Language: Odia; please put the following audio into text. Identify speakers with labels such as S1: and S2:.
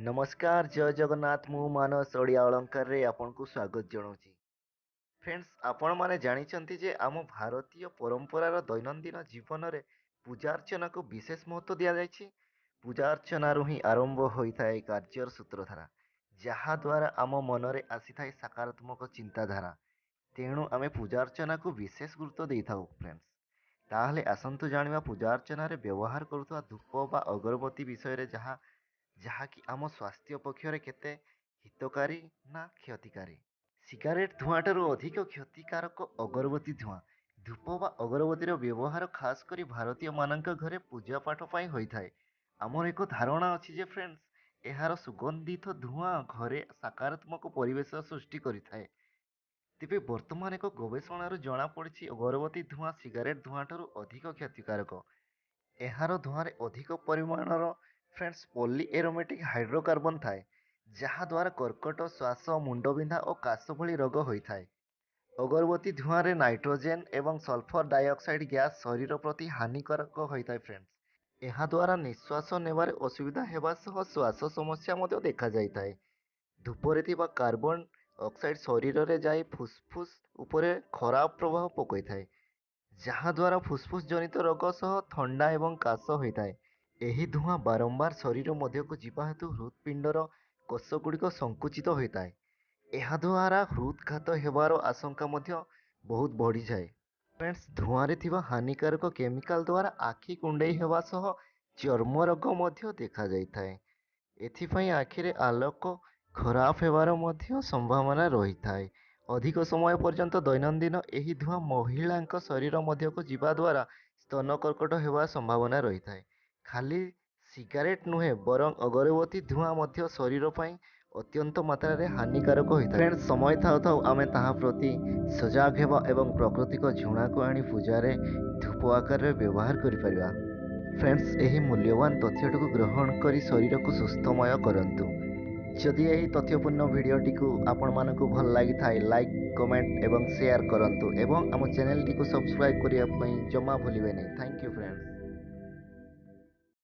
S1: ନମସ୍କାର, ଜୟ ଜଗନ୍ନାଥ। ମୁଁ ମାନସ, ଓଡ଼ିଆ ଅଳଙ୍କାରରେ ଆପଣଙ୍କୁ ସ୍ୱାଗତ ଜଣାଉଛି। ଫ୍ରେଣ୍ଡସ୍, ଆପଣମାନେ ଜାଣିଛନ୍ତି ଯେ ଆମ ଭାରତୀୟ ପରମ୍ପରାର ଦୈନନ୍ଦିନ ଜୀବନରେ ପୂଜା ଅର୍ଚ୍ଚନାକୁ ବିଶେଷ ମହତ୍ତ୍ୱ ଦିଆଯାଇଛି। ପୂଜା ଅର୍ଚ୍ଚନାରୁ ହିଁ ଆରମ୍ଭ ହୋଇଥାଏ କାର୍ଯ୍ୟର ସୂତ୍ରଧାରା, ଯାହାଦ୍ୱାରା ଆମ ମନରେ ଆସିଥାଏ ସକାରାତ୍ମକ ଚିନ୍ତାଧାରା। ତେଣୁ ଆମେ ପୂଜା ଅର୍ଚ୍ଚନାକୁ ବିଶେଷ ଗୁରୁତ୍ୱ ଦେଇଥାଉ। ଫ୍ରେଣ୍ଡସ୍, ତାହେଲେ ଆସନ୍ତୁ ଜାଣିବା ପୂଜା ଅର୍ଚ୍ଚନାରେ ବ୍ୟବହାର କରୁଥିବା ଧୂପ ବା ଅଗରବତୀ ବିଷୟରେ, ଯାହାକି ଆମ ସ୍ୱାସ୍ଥ୍ୟ ପକ୍ଷରେ କେତେ ହିତକାରୀ ନା କ୍ଷତିକାରୀ। ସିଗାରେଟ୍ ଧୂଆଁଠାରୁ ଅଧିକ କ୍ଷତିକାରକ ଅଗରବତୀ ଧୂଆଁ। ଧୂପ ବା ଅଗରବତୀର ବ୍ୟବହାର ଖାସ୍ କରି ଭାରତୀୟମାନଙ୍କ ଘରେ ପୂଜା ପାଠ ପାଇଁ ହୋଇଥାଏ। ଆମର ଏକ ଧାରଣା ଅଛି ଯେ ଫ୍ରେଣ୍ଡସ୍, ଏହାର ସୁଗନ୍ଧିତ ଧୂଆଁ ଘରେ ସକାରାତ୍ମକ ପରିବେଶ ସୃଷ୍ଟି କରିଥାଏ। ତେବେ ବର୍ତ୍ତମାନ ଏକ ଗବେଷଣାରୁ ଜଣାପଡ଼ିଛି, ଅଗରବତୀ ଧୂଆଁ ସିଗାରେଟ୍ ଧୂଆଁଠାରୁ ଅଧିକ କ୍ଷତିକାରକ। ଏହାର ଧୂଆଁରେ ଅଧିକ ପରିମାଣର ଫ୍ରେଣ୍ଡସ୍ ପଲି ଏରୋମେଟିକ୍ ହାଇଡ୍ରୋକାର୍ବନ ଥାଏ, ଯାହାଦ୍ୱାରା କର୍କଟ, ଶ୍ୱାସ, ମୁଣ୍ଡବିନ୍ଧା ଓ କାଶ ଭଳି ରୋଗ ହୋଇଥାଏ। ଅଗରବତୀ ଧୂଆଁରେ ନାଇଟ୍ରୋଜେନ୍ ଏବଂ ସଲଫର ଡାଇଅକ୍ସାଇଡ୍ ଗ୍ୟାସ୍ ଶରୀର ପ୍ରତି ହାନିକାରକ ହୋଇଥାଏ। ଫ୍ରେଣ୍ଡସ୍, ଏହାଦ୍ୱାରା ନିଶ୍ୱାସ ନେବାରେ ଅସୁବିଧା ହେବା ସହ ଶ୍ୱାସ ସମସ୍ୟା ମଧ୍ୟ ଦେଖାଯାଇଥାଏ। ଧୂପରେ ଥିବା କାର୍ବନ ଅକ୍ସାଇଡ୍ ଶରୀରରେ ଯାଇ ଫୁସଫୁସ ଉପରେ ଖରାପ ପ୍ରଭାବ ପକାଇଥାଏ, ଯାହାଦ୍ୱାରା ଫୁସଫୁସ ଜନିତ ରୋଗ ସହ ଥଣ୍ଡା ଏବଂ କାଶ ହୋଇଥାଏ। ଏହି ଧୂଆଁ ବାରମ୍ବାର ଶରୀର ମଧ୍ୟକୁ ଯିବା ହେତୁ ହୃତ୍ପିଣ୍ଡର କୋଷଗୁଡ଼ିକ ସଂକୁଚିତ ହୋଇଥାଏ। ଏହାଦ୍ୱାରା ହୃଦଘାତ ହେବାର ଆଶଙ୍କା ମଧ୍ୟ ବହୁତ ବଢ଼ିଯାଏ। ଫ୍ରେଣ୍ଡସ୍, ଧୂଆଁରେ ଥିବା ହାନିକାରକ କେମିକାଲ ଦ୍ୱାରା ଆଖି କୁଣ୍ଡେଇ ହେବା ସହ ଚର୍ମ ରୋଗ ମଧ୍ୟ ଦେଖାଯାଇଥାଏ। ଏଥିପାଇଁ ଆଖିରେ ଆଲୋକ ଖରାପ ହେବାର ମଧ୍ୟ ସମ୍ଭାବନା ରହିଥାଏ। ଅଧିକ ସମୟ ପର୍ଯ୍ୟନ୍ତ ଦୈନନ୍ଦିନ ଏହି ଧୂଆଁ ମହିଳାଙ୍କ ଶରୀର ମଧ୍ୟକୁ ଯିବା ଦ୍ୱାରା ସ୍ତନ କର୍କଟ ହେବା ସମ୍ଭାବନା ରହିଥାଏ। ଖାଲି ସିଗାରେଟ୍ ନୁହେଁ, ବରଂ ଅଗରବତୀ ଧୂଆଁ ମଧ୍ୟ ଶରୀର ପାଇଁ ଅତ୍ୟନ୍ତ ମାତ୍ରାରେ ହାନିକାରକ ହୋଇଥାଏ। ଫ୍ରେଣ୍ଡସ୍, ସମୟ ଥାଉ ଥାଉ ଆମେ ତାହା ପ୍ରତି ସଜାଗ ହେବା ଏବଂ ପ୍ରାକୃତିକ ଝୁଣାକୁ ଆଣି ପୂଜାରେ ଧୂପ ଆକାରରେ ବ୍ୟବହାର କରିପାରିବା। ଫ୍ରେଣ୍ଡସ୍, ଏହି ମୂଲ୍ୟବାନ ତଥ୍ୟଟିକୁ ଗ୍ରହଣ କରି ଶରୀରକୁ ସୁସ୍ଥମୟ କରନ୍ତୁ। ଯଦି ଏହି ତଥ୍ୟପୂର୍ଣ୍ଣ ଭିଡ଼ିଓଟିକୁ ଆପଣମାନଙ୍କୁ ଭଲ ଲାଗିଥାଏ, ଲାଇକ୍, କମେଣ୍ଟ ଏବଂ ସେୟାର କରନ୍ତୁ ଏବଂ ଆମ ଚ୍ୟାନେଲଟିକୁ ସବସ୍କ୍ରାଇବ୍ କରିବା ପାଇଁ ଜମା ଭୁଲିବେ ନାହିଁ। Thank you friends.